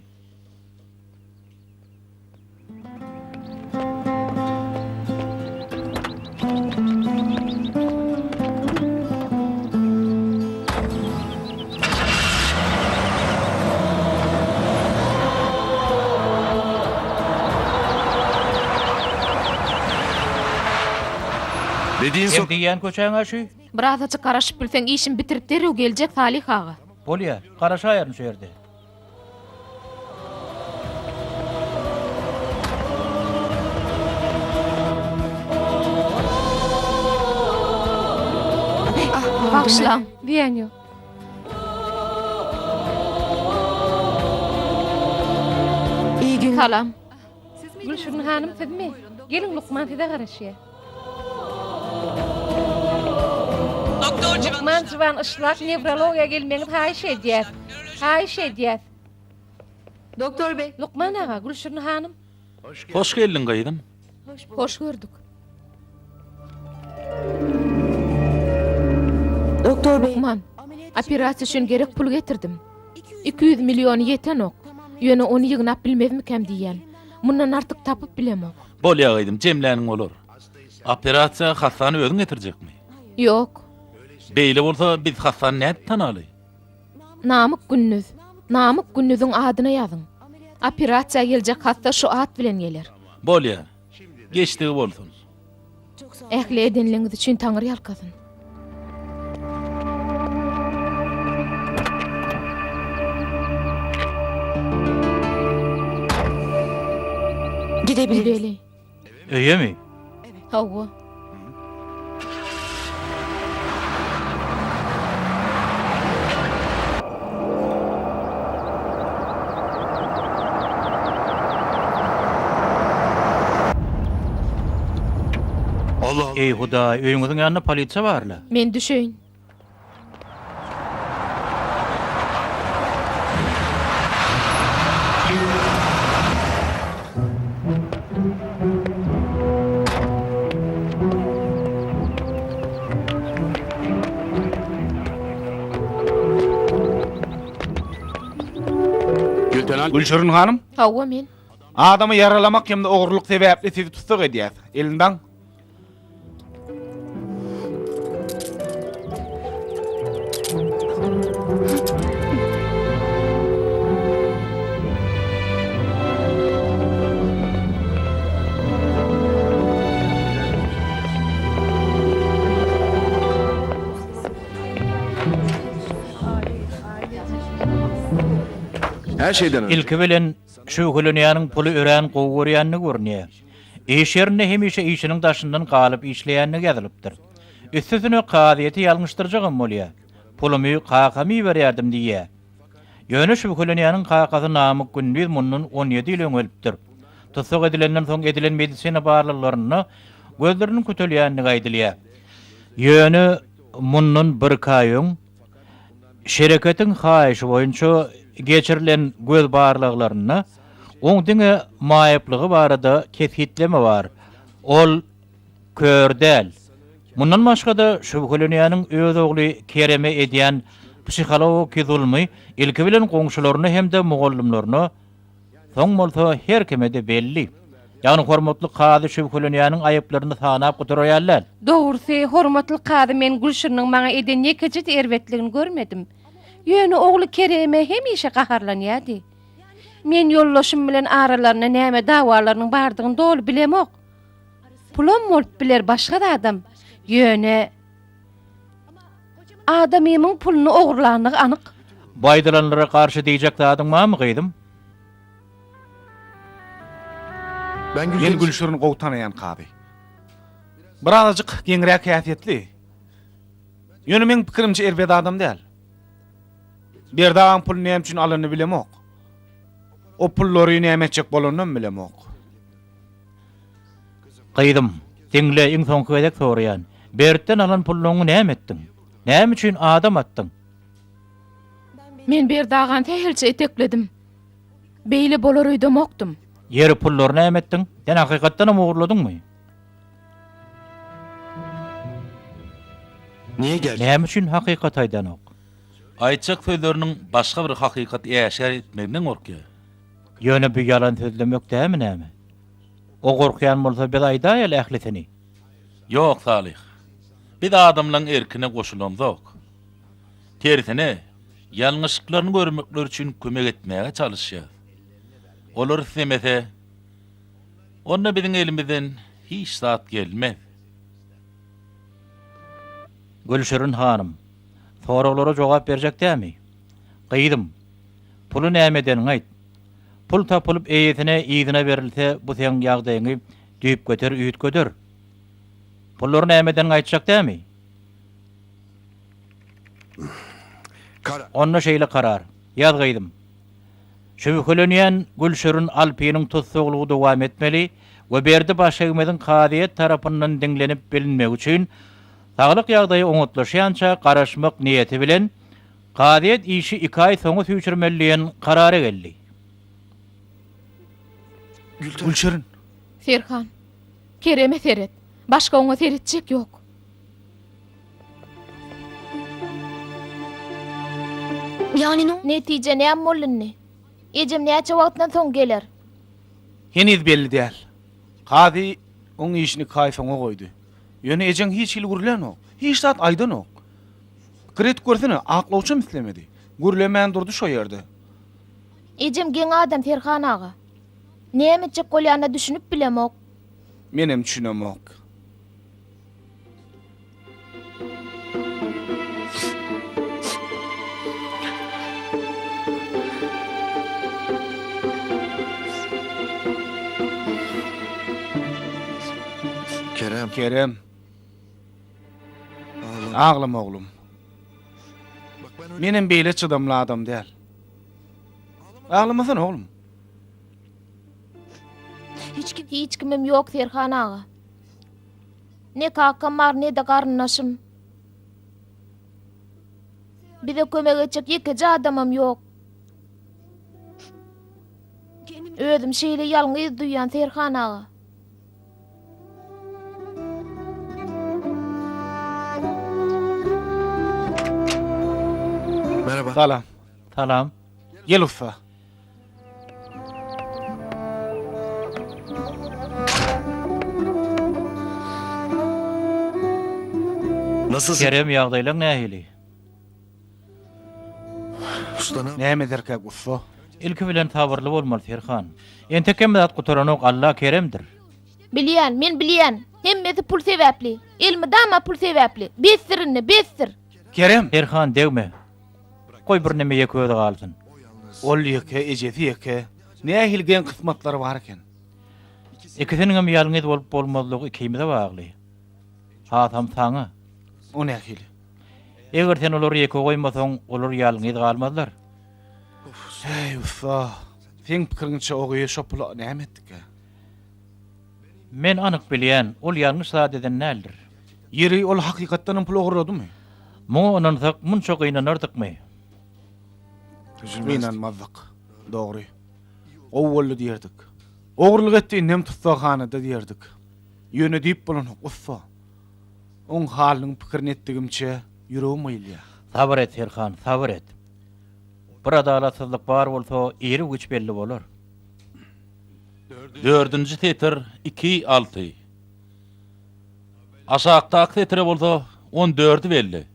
Seň diýýän köçäň-ä şu. Birazajyk garaşyp bilseň işimi bitirip derrew geljek Salyh aga. Bolýa, garaşaýaryn şu ýerde. Bagyşlaň. Zyýan ýok. Salam. Gülşirin hanym sizmi? Geliň lukman size garaşýar. Lukman Jywan Yşlak newrologiýa gelmegiňizi haýyş edýäs. Haýyş edýäs. Doktor bey. Lukman aga, Gülşirin hanym. Hoş geldiň gyzym. Hoş gördük. Doktor bey. Lukman, operasiýa üçin gerek pul getirdim. 200 milliony ýetenok. Ýöne ony ýygnap bilmezmikäm diýýän. Mundan artyk tapyp bilemok. Bolýa gyzym, jemläniň bolar. Operasiýa hassany özüň getirjekmi? Ýok. Beýle bolsa biz hassany nädip tanaly? Namyk Gündüz. Namyk Gündüziň adyna ýazyň. Operasiýa geljek hassa şu at bilen geler. Bolýa. Geçdigi bolsun. Ähli edenleňiz üçin Taňry ýalkasyn. Gidebiliriz. Gideli. Öýemi? Hawa. Eý, Hudaý, öýüňiziň ýanynda polisiýa bar-la. Men düşeýin. Gülşirin hanym. Hawa men. Adamy ýaralamak hem-de ogurlyk sebäpli sizi tussag edýäs. Elini daň. Her şeyden önce. Ilki bilen şübhelenýäniň puly örän gowy görýändigi görünýär. Iş ýerinde hemişe işiniň daşyndan galyp işleýändigi ýazylypdyr. Üstesine kazyýeti ýalňyşdyrjagam bolýar. Pulumy kakama iberýärdim diýýär. Ýöne şübhelenýäniň kakasy Namyk Gündiz mundan on ýedi ýyl öň ölüpdir. Tussag edilenden soň edilen medisina barlaglarynda gözleriniň kütelýändigi aýdylýar. Ýöne mundan birki aý öň şereketiň haýyşy boýunça geçirilen göz barlaglarynda oň diňe maýyplygy barada kesgitleme bar. Ol kör däl. Mundan başga-da şübhelenýäniň öz ogly Kereme edýän psihologiki zulmy ilki bilen goňşularyna hem-de mugallymlaryna, soň bolsa her kime-de belli. Ýagny hormatly kazy şübhelenýäniň aýyplaryny sanap gutaraýan däl. Dogrusy, hormatly kazy men Gülşiriniň maňa eden ýekeje-de erbetligini görmedim. Ýöne ogly Kereme hemişe gaharlanýardy. Men ýoldaşym bilen aralarynda näme dawalarynyň bardygyny doly bilemok. Pulam bolup biler başga zadam. Ýöne adamymyň puluny ogurlandygy anyk. Bu aýdylanlara garşy diýjek zadyň barmy gyzym? Men Gülşirini gowy tanaýan kazy. Birazajyk geňräk häsiýetli. Ýöne meň pikirimçe erbet adam däl. Berdi agaň puluny näme üçin alanyny bilemok. O pullary näme etjek bolanynam bilemok. Gyzym, diňle, iň soňky gezek soraýan. Bertden alan pullaryňy näme etdiň? Näme üçin adam atdyň? Men Berdi agany sähelçe etekledim. Beýle bolar öýdemokdym. Ýeri pullary näme etdiň? Sen hakykatdanam ogurladyňmy? Näme üçin hakykaty aýdanok? Aýtjak sözleriniň başga bir hakykaty äşgär etmeginden gorkýar. Ýöne bu ýalan sözlemek dämi näme? O gorkýan bolsa biz aýdaýaly ählisini. Ýok Salyh. Biz adamlaň erkine goşulamzok. Tersine, ýalňyşlyklaryny görmekleri üçin kömek etmäge çalyşýas. Olar islemese, onda biziň elimizden hiç zat gelmez. Gülşirin hanym, soraglara jogap berjek dämi? Gyzym, puly näme edeniňi aýt. Pul tapylyp eýesine yzyna berilse bu seň ýagdaýyňy düýpgöter üýtgeder. Pullary näme edeniňi aýtjak dämi? Onda şeýle karar. Ýaz gyzym. Şübhelenýän Gülşirin Alpynyň tussaglygy dowam etmeli we Berdi Başegmeziň kazyýet tarapyndan diňlenip bilinmegi üçin saglyk ýagdaýy oňatlaşýança garaşmak niýeti bilen kazyýet işi iki aý soňa süýşürmeli diýen karara geldi. Gülşirin. Serhan, Kereme seret. Başga oňa seretjek ýok. Netije näme boldy indi? Ejem näçe wagtdan soň geler? Heniz belli däl. Kazy oň işini iki aý soňa goýdy. Ýöne ejeň hiç hili gürlänok. Hiç zat aýdanok. Pikir edip görsene, aklawçam islemedi. Gürlemän durdy şo ýerde. Ejem geň adam Serhan aga. Näme etjek bolýanyna düşünip bilemok. Menem düşünemok. Kerem. Kerem. Aglama oglum. Menem beýle çydamly adam däl. Aglamasana oglum. Hiç kimim ýok Serhan aga. Ne kakam bar, ne-de garyndaşym. Bize kömek etjek ýekeje adamam ýok. Özüm şeýle ýalňyz duýýan Serhan aga. Merhaba. Salam. Salam. Gel ussa. Nasylsyn? Kerem ýagdaýlaň nähili? Usta Näme ederkäk ussa? Ilki bilen sabyrly bolmaly Serhan. Entek hemme zat gutaranok Alla keremdir. Bilýän, men bilýän. Hemmesi pul sebäpli. Elmydama pul sebäpli. Besdir indi, besdir. Kerem! Serhan degme. Goý birneme ýeke özi galsyn. Ol ýeke, ejesi ýeke. Nähili geň kysmatlary bar eken. Ikisiniňem ýalňyz bolup bolmazlygy ikimize bagly. Hasam saňa. O nähili? Eger sen olary ýeke goýmasaň, olar ýalňyz galmazlar. Heý, ussa, seň pikiriňçe o gyz şo pula näme etdikä? Men anyk bilýän, ol ýalňyş zat eden däldir. Ýeri, ol hakykatdanam pul ogurladymy? Muňa ynansak, munça gynanardykmy? Gynanmazdyk. Dogry. Gowy boldy diýerdik. Ogurlyk etdi, indem tussaghanada diýerdik. Ýöne diýip bolanok, ussa. Oň halynyň pikirini etdigimçe, ýüregim gyýylýar. Sabyr et, Serhan, sabyr et. Bir adalatsyzlyk bar bolsa, iru-giç belli bolar. Dördünji setir, iki, alty. Aşakdaky setire bolsa on dördi belli.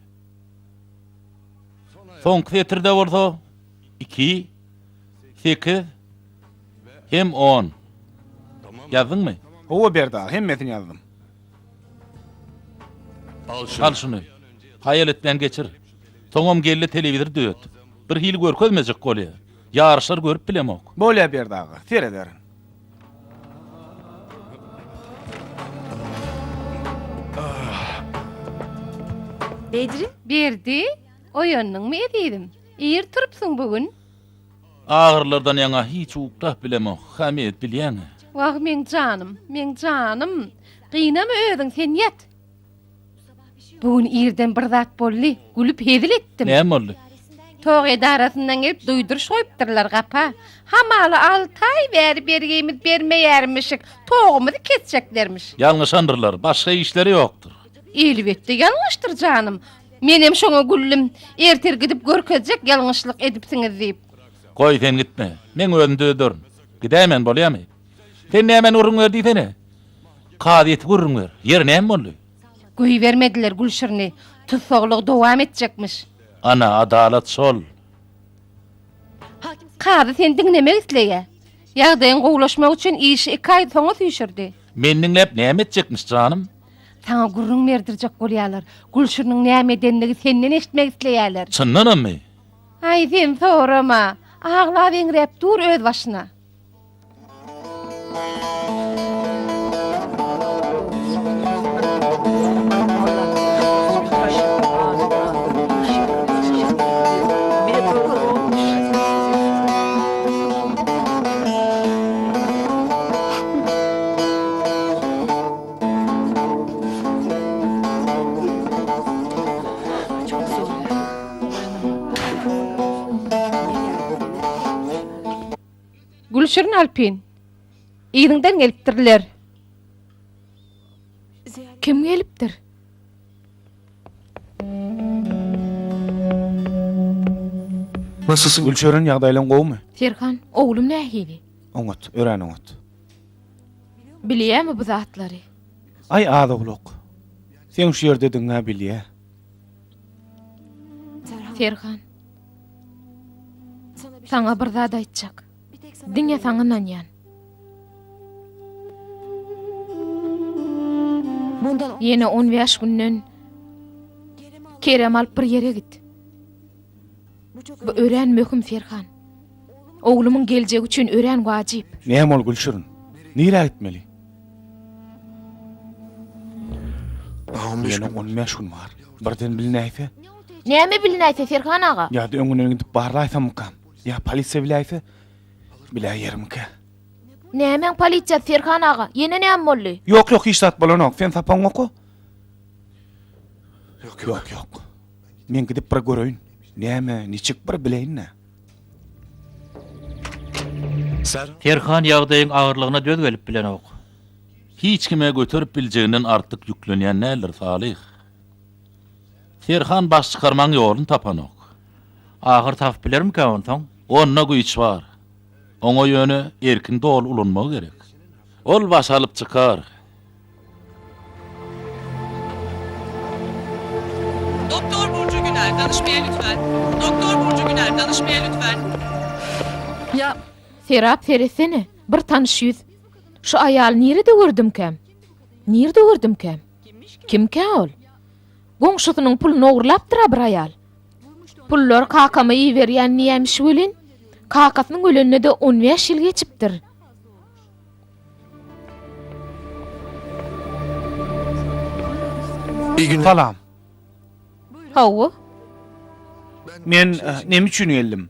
Soňky setirde bolsa iki, sekiz hem on. Ýazdyňmy? Hawa Berdi aga, hemmesini ýazdym. Al şuny. Haýal etmän geçir. Soňam gel-de telewizor düzet. Bir hili görkezmejek bolýa. Ýaryşlary görüp bilemok. Bolýa Berdi aga, serederin. Bedri? Berdi, oýandyňmy ezizim? Ir turupsyň bu gün. Agyrylardan ýaňa hiç uklap bilemok, Hamid, bilýäň-ä. Wah, meň janym, meň janym. Gynama özüň, sen ýat. Bu gün irden bir zat boldy, gülüp hezil etdim. Näme boldy? Tok edarasyndan gelip duýduryş goýupdyrlar gapa. Hamala alty aý bäri bergimiz bermeýärmişik, togumyzy kesjeklermiş. Ýalňyşandyrlar, başga işleri ýokdur. Elbetde ýalňyşdyr janym. Menem şoňa güldüm. Ertir gidip görkezjek ýalňyşlyk edipsiňiz diýip. Goý sen gitme. Men özüm düzederin. Gidäýmen bolýamy? Sen nämäni gürrüň ber diýsene? Kazyýeti gürrüň ber. Ýeri näme boldy? Goýbermediler Gülşirini. Tussaglygy dowam etjekmiş. Ana, adalat şol. Kazy seni diňlemek isleýär. Ýagdaýyň gowulaşmagy üçin işi iki aý soňa süýşürdi. Meni diňläp näme etjekmiş, janym? Saňa gürrüň berdirjek bolýarlar. Gülşiriniň näme edenligi senden eşitmek isleýärler. Çyndanammy? Aý, sen sorama. Aglap eňräp dur öz başyna. Gülşirin Alpin, yzyňdan gelipdirler. Kim gelipdir? Nasylsyn? Gülşirin, ýagdaýlaň gowumy? Serhan, oglum nähili? Oňat, örän oňat. Bilýämi bu zatlary? Aý az-owlak. Seň şu ýerdedigiň-ä bilýä. Serhan. Saňa bir zat aýtjak. Diňe saňa ynanýan. Ýene on bäş günden Kerem alyp bir ýere git. Bu örän möhüm Serhan. Oglumyň geljegi üçin örän wajyp. Näme ol Gülşirin? Nirä gitmeli? Ýene on bäş gün bar. Birden bilinäýse? Näme bilinäýse Serhan aga? Ýa-da öňünden gidip barlaýsammykam? Ýa polisiýa biläýse? Biläýermikä? Nämäň polisiýasy Serhan aga? Ýene näme boldy? Ýok, ýok, hiç zat bolanok. Sen sapagyňy oka. Ýok, ýok. Men gidip bir göreýin. Näme, niçik bir bileýin-dä. Serhan ýagdaýyň agyrlygyna döz gelip bilenok. Hiç kime göterip biljeginden artyk ýüklenýän däldir, Salyh. Serhan baş çykarmaň ýoluny tapanok. Ahyr tapyp bilermikä onsoň? Onda güýç bar. Oňa ýöne erkini doly ulanmagy gerek. Ol baş alyp çykar. Doktor Burcu Güner danışmaya lütfen. Doktor Burcu Güner danışmaya lütfen. Ya Serap seretsene, bir tanyş ýüz. Şu aýaly nirede gördümkäm? Nirde gördümkäm? Kimkä ol? Goňşusynyň puluny ogurlapdyr-a bir aýal. Pullary kakama iberýän diýýämiş welin, kakasynyň ölenine-de on bäş ýyl geçipdir. Salam. Hawa. Men neme üçin geldim?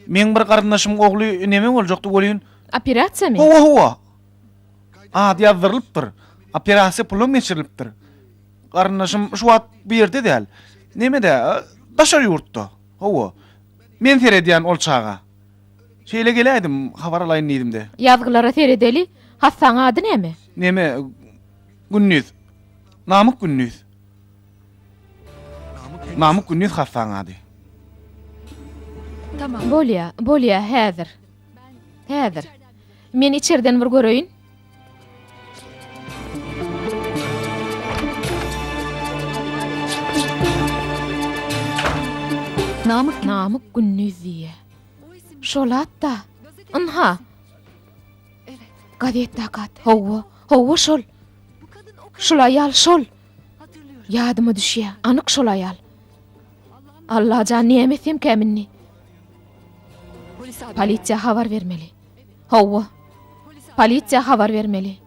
Meň bir garyndaşymyň ogly neme boljakdy welin. Operasiýamy? Hawa, hawa. Ady ýazdyrylypdyr. Operasiýa pulam geçirilipdir. Garyndaşym şu wagt bu ýerde däl. Nemede, daşary ýurtda. Hawa. Men seredýän ol çaga. Şeýle geläýdim, habar alaýyn diýdim-de. Ýazgylara seredeli. Hassaň ady näme? Neme, Gündiz. Namyk Gündiz. Namyk Gündiz hassaň ady. Bolýa, bolýa, häzir. Häzir. Men içerden bir göreýin. Namık Namyk Gündiz diýýä. Şol at-da. Ynha. Gazetdäki at. Hawa, hawa şol. Şul aýal şol. Ýadyma düşýä, anyk şol aýal. Allajan näme etsemkäm indi? Polisiýa habar bermeli. Hawa. Polisiýa habar bermeli.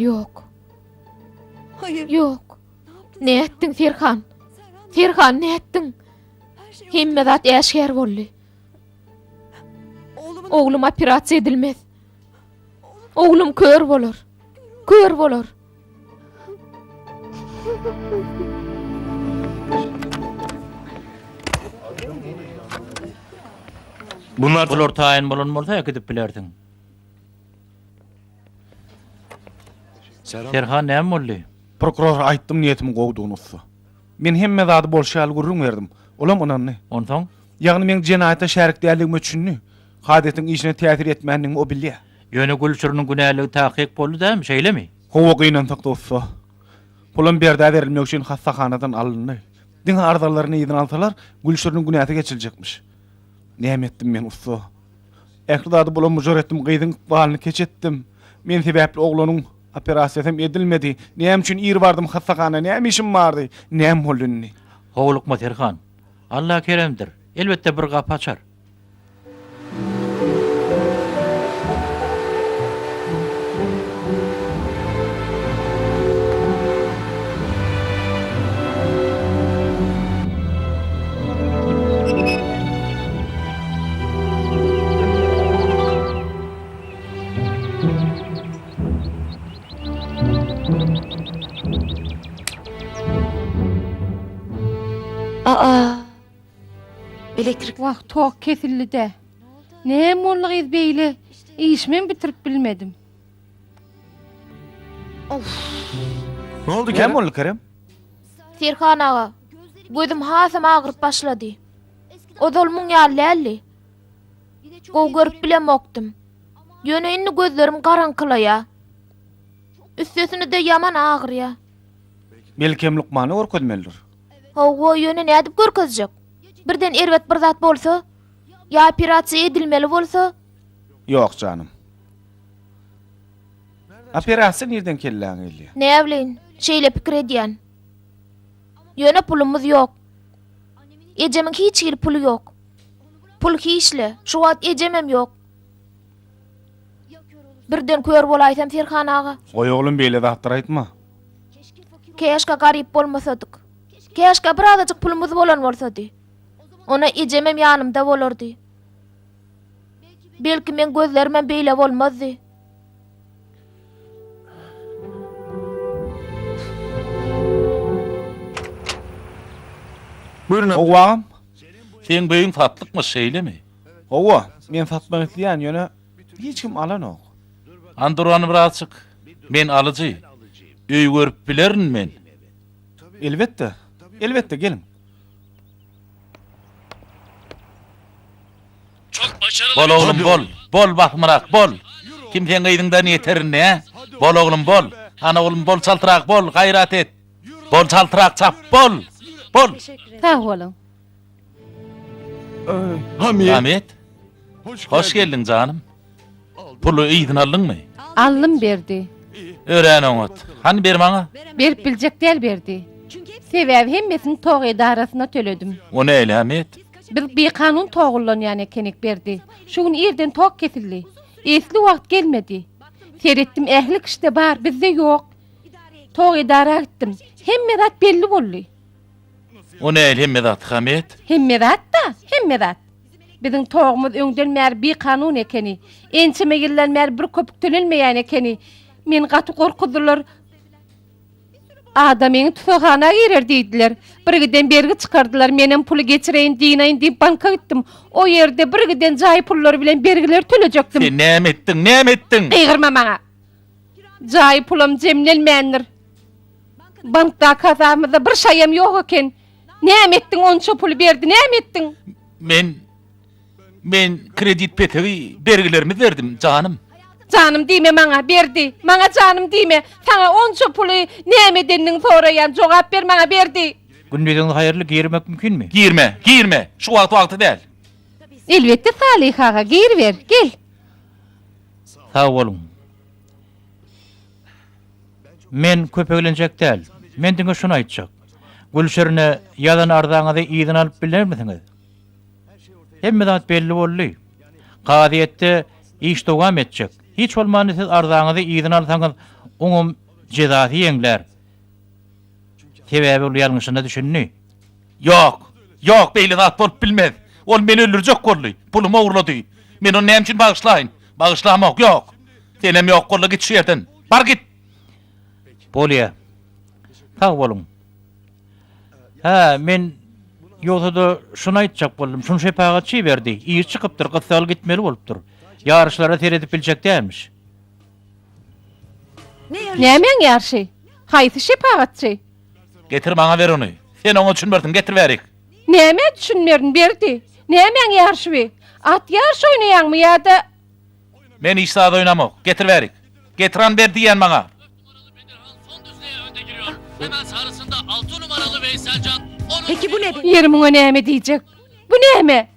Ýok. Ýok. Nätdiň, Serhan? Serhan, nätdiň? Hemme zat äşgär boldy. Oglum operasiýa edilmez. Oglum kör bolar. Kör bolar. Bunlar Bular taýyn bolan bolsa äkidip bilersiň. Serhan näme boldy? Prokurora aýtdym niýetimiň gowudygyny ussa. Men hemme zady bolşy ýaly gürrüň berdim. Olam ynandy. Onsoň? Ýagny meň jenaýata şärik däldigime düşündi. Kazyýetiň işine täsir etmändigimi o bilýär. Ýöne Gülşiriniň günäligi takyk boldy dämi, şeýlemi? Hawa gynansak-da ussa. Pulam Berdä berilmek üçin hassahanadan alyndy. Diňe arzalaryny yzyna alsalar, Gülşiriniň günäsi geçiljekmiş. Näme etdim men ussa? Ähli zady bulam-bujar etdim, gyzyň ykbalyny keç etdim. Men sebäpli oglanyň operasiýasam edilmedi. Näme üçin ir bardym hassahana, näme işim bardy? Näme boldy indi? Howlukma Serhan. Alla keremdir. Elbetde bir gapy açar. Aa! Elektrik. Wah, tok kesildi-dä. Näme boldy gyz beýle? Işimem bitirip bilmedim. Ne oldu Näme Kerem? boldy Kerem? Serhan aga, gözüm hasam agyryp başlady. Ozal muň ýaly däldi. Gowy görüp bilemokdym. Ýöne indi gözlerim garaňkylaýar. Üstesine-de ýaman agyrýar. Belkem lukmana görkezmelidir. Hawa, ýöne nädip görkezjek? Birden erbet bir zat bolsa? Ýa operasiýa edilmeli bolsa? Ýok janym. Operasiýa nirden kelläňe gelýär? Näbileýin, şeýle pikir edýän. Ýöne pulumyz ýok. Ejemiň hiç hili puly ýok. Pul hiç-le, şu wagt ejemem ýok. Birden kör bolaýsam Serhan aga. Goý oglum beýle zatlar aýtma. Käşgä garyp bolmasadyk. Käşgä birazajyk pulumyz bolan bolsady. Onda ejemem ýanymda bolardy. Belki meň gözlerimem beýle bolmazdy. Buyurun. Hawa agam. Seň bu öýüň satlykmyş, şeýlemi? Hawa, men satmak isleýän, ýöne hiç kim alanok. Hany durany birazjyk. Men alyjy. Öý görüp bilerin men. Elbetde. Elbetde, geliň. Bol oglum bol. Bol basymrak bol. Kim seň yzyňdan ýeter indi, hä? Bol oglum bol. Hany oglum bol çaltrak bol, gaýrat et. Bol çaltrak çap bol. Bol. Sag boluň. Hamiyet. Hamit. Hoş geldiň janym. Puly yzyna aldyňmy? Aldym Berdi. Örän oňat. Hany ber maňa. Berip biljek däl Berdi. Sebäbi hemmesini tok edarasyna töledim. O nähili Hamit? Biz bikanun tok ullanýan ekenik Berdi. Şu gün irden tok kesildi. Esli wagt gelmedi. Seretdim ähli kişide bar, bizde ýok. Tok edara gitdim. Hemme zat belli boldy. O nähili hemme zat Hamit? Hemme zat-da, hemme zat. Biziň togumyz öňden bäri bikanun ekeni. Ençeme ýyldan bäri bir köpük tölenmeýän ekeni. Meni gaty gorkuzdylar. Adamyňy tusaghana girer diýdiler. Birgiden bergi çykardylar. Menem puly geçireýin, dynaýyn diýip banka gitdim. O ýerde birgiden jaý pullary bilen bergileri tölejekdim. Sen näme etdiň, näme etdiň? Gygyrma maňa. Jaý pulam jemlenmändir. Bankdaky hasabymyzda bir şaýam ýok eken. Näme etdiň onça puly Berdi, näme etdiň? Men, men kredit petegi bergilerimi berdim, janym. Janym diýme maňa, Berdi. Maňa janym diýme. Saňa onça puly näme edendiňi soraýan, jogap ber maňa, Berdi. Gündiziňiz haýyrly, girmek mümkinmi? Girme, girme, şu wagt wagty däl. Elbetde Salyh aga, giriber, gel. Sag boluň. Men köp eglenjek däl. Men diňe şuny aýtjak. Gülşirine ýazan arzaňyzy yzyna alyp bilermisiňiz? Hemme zat belli boldy. Kazyýetde iş dowam etjek. Hiç bolmanda siz arzaňyzy yzyna alsaňyz, oňam jezasy ýeňlär. Sebäbi ol ýalňyşyna düşündi. Ýok! Ýok, beýle zat bolup bilmez! Ol meni öldürjek boldy! Pulumy ogurlady! Men ony näme üçin bagyşlaýyn? Bagyşlamok, ýok! Senem ýok bol-da git şu ýerden! Bar git! Bolýa. Sag boluň. Hä, men ýogsa-da şuny aýtjak boldum, şuny şepagatçy berdi. Iş çykypdyr, gyssagly gitmeli bolupdyr. Ýaryşlara seredip biljek dälmiş. Nämäň ýarşy? Haýsy şepagatçy? Getir maňa ber ony. Sen oňa düşünmersiň, getir bärik. Nämä düşünmerin, Berdi? Nämäň ýarşy bi? At ýarşy oýnaýaňmy ýa-da? Men hiç zat oýnamok. Getir bärik. Getir hany ber diýýän maňa. Ýeri muňa näme diýjek? Bu näme?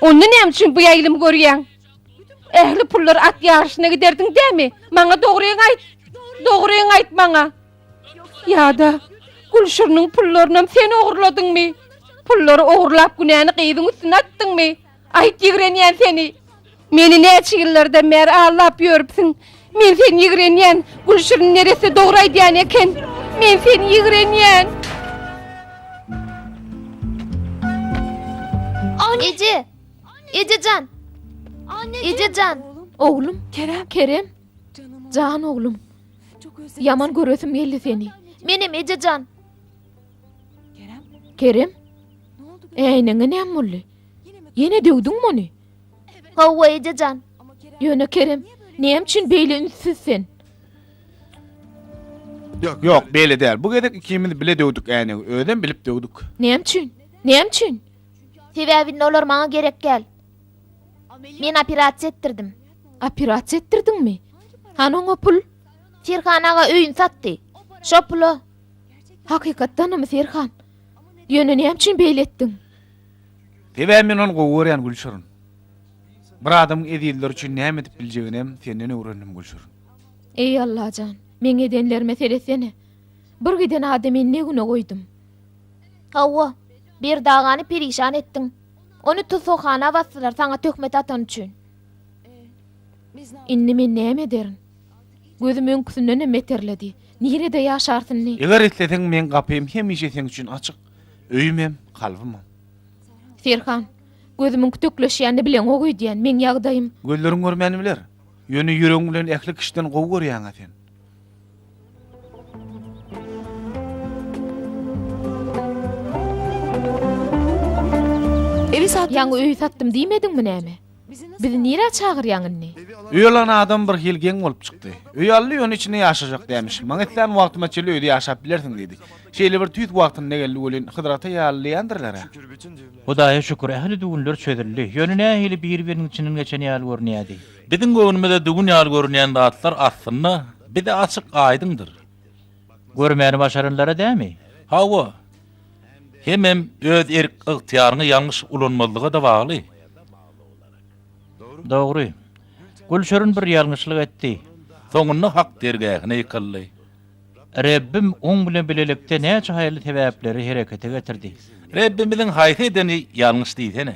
Onda näme üçin bu ýaýlymy görýäň? Ähli pullary at ýaryşyna giderdiň dämi? Maňa dogryňy aýt. Dogryňy aýt maňa. Ýa-da Gülşiriniň pullarynam sen ogurladyňmy? Pullary ogurlap günäni gyzyň üstüne atdyňmy? Aýt ýigrenýän seni. Meni näçe ýyllardan bäri aldap ýörüpsiň. Men seni ýigrenýän. Gülşirin neresse dogry aýdýan eken. Men seni ýigrenýän. Eje! Eje jan! Eje jan! Oglum! Kerem! Kerem! Jan oglum! Ýaman göresim geldi seni. Menem eje jan! Kerem! Äýneňe näme boldy? Ýene döwdüňmi ony? Hawa, eje jan. Ýöne Kerem, näme üçin beýle ünssüz sen? Ýok, beýle däl. Bu gezek ikimiz bile döwdük äýnegi. Özem bilip döwdük. Näme üçin? Näme üçin? Sebäbi indi olar maňa gerek däl. Men operasiýa etdirdim. Operasiýa etdirdiňmi? Hany oňa pul? Serhan aga öýüni satdy. Şo pula. Hakykatdanamy, Serhan? Ýöne näme üçin beýle etdiň? Sebäbi men ony gowy görýän, Gülşirin. Bir adamyň ezizleri üçin näme edip biljeginem senden öwrendim, Gülşirin. Eý, Allajan, meň edenlerime seretsene. Bir giden adamy ne güne goýdum. Hawa, Berdi agany perişan etdiň. Ony tussaghana basdylar saňa töhmet atany üçin. Indi men näme ederin? Gözüm öňküsindenem beterledi. Nirede ýaşarys indi? Eger isleseň meň gapym hemişe seň üçin açyk. Öýümem, kalbymam. Serhan, gözümiň kütekleşýänini bileňok öýdýän, meň ýagdaýym. Gözleriň görmän biler. Ýöne ýüregiň bilen ähli kişiden gowy görýäň-ä sen. Ýaňy öýi satdym diýmediňmi näme? Bizi nirä çagyrýaň indi? Öý alan adam bir hili geň bolup çykdy. Öý aldy ýöne içinde ýaşajak dämiş. Maňa islän wagtyma çenli öýde ýaşap bilersiň diýdi. Şeýle bir tüýs wagtynda geldi welin, Hydyr ata ýaly diýendirler-ä. Hudaýa şükür, ähli düwünler çözüldi. Ýöne nähili bir-biriniň içinden geçen ýaly görünýärdi. Biziň göwnümize düwün ýaly görünýän zatlar aslynda bize açyk aýdyňdyr. Görmäni başaranlara dämi? Hawa. Hemem öz erk-ygtyýaryňy ýalňyş ulanmazlyga-da bagly. Dogry. Gülşirin bir ýalňyşlyk etdi. Soňunda Hak dergähine ýykyldy. Rebbim oň bilen bilelikde näçe haýyrly sebäpleri herekete getirdi. Rebbimiziň haýsy edeni ýalňyş diýsene.